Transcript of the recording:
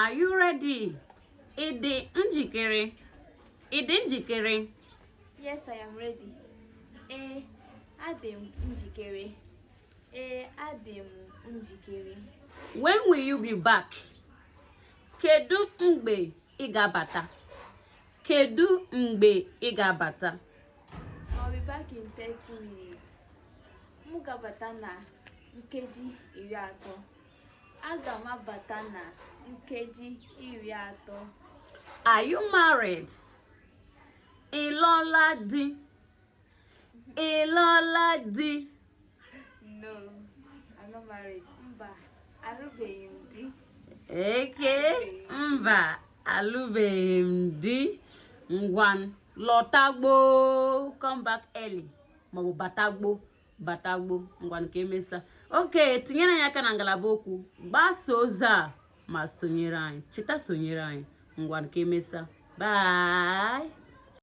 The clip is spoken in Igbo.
Are you ready? Ị dị njikere? Ị dị njikere? Yes, I am ready. Ee, adị m njikere. Ee, adị m njikere. When will you be back? Kedu mgbe ị ga-abata? Kedu mgbe ị ga-abata? I'll be back in 30 minutes. M ga-abata na nkeji 30. Aga m abata na nkeji 30. Are you married? Ị lụọla di? Ị lụọla di? No, I'm not married. Mba, alụbeghị m di. Okay, mba, alụbeghị m di. Ngwa, lọta gboo, come back early maọbụ bata gboo, bata gboo. Ngwa, ka emesa. Okay, tinyere anyị aka na ngalaba okwu, gbasa ozi a ma sonyere anyị. Cheta, sonyere anyị. Ngwa, ka emesa. Bye.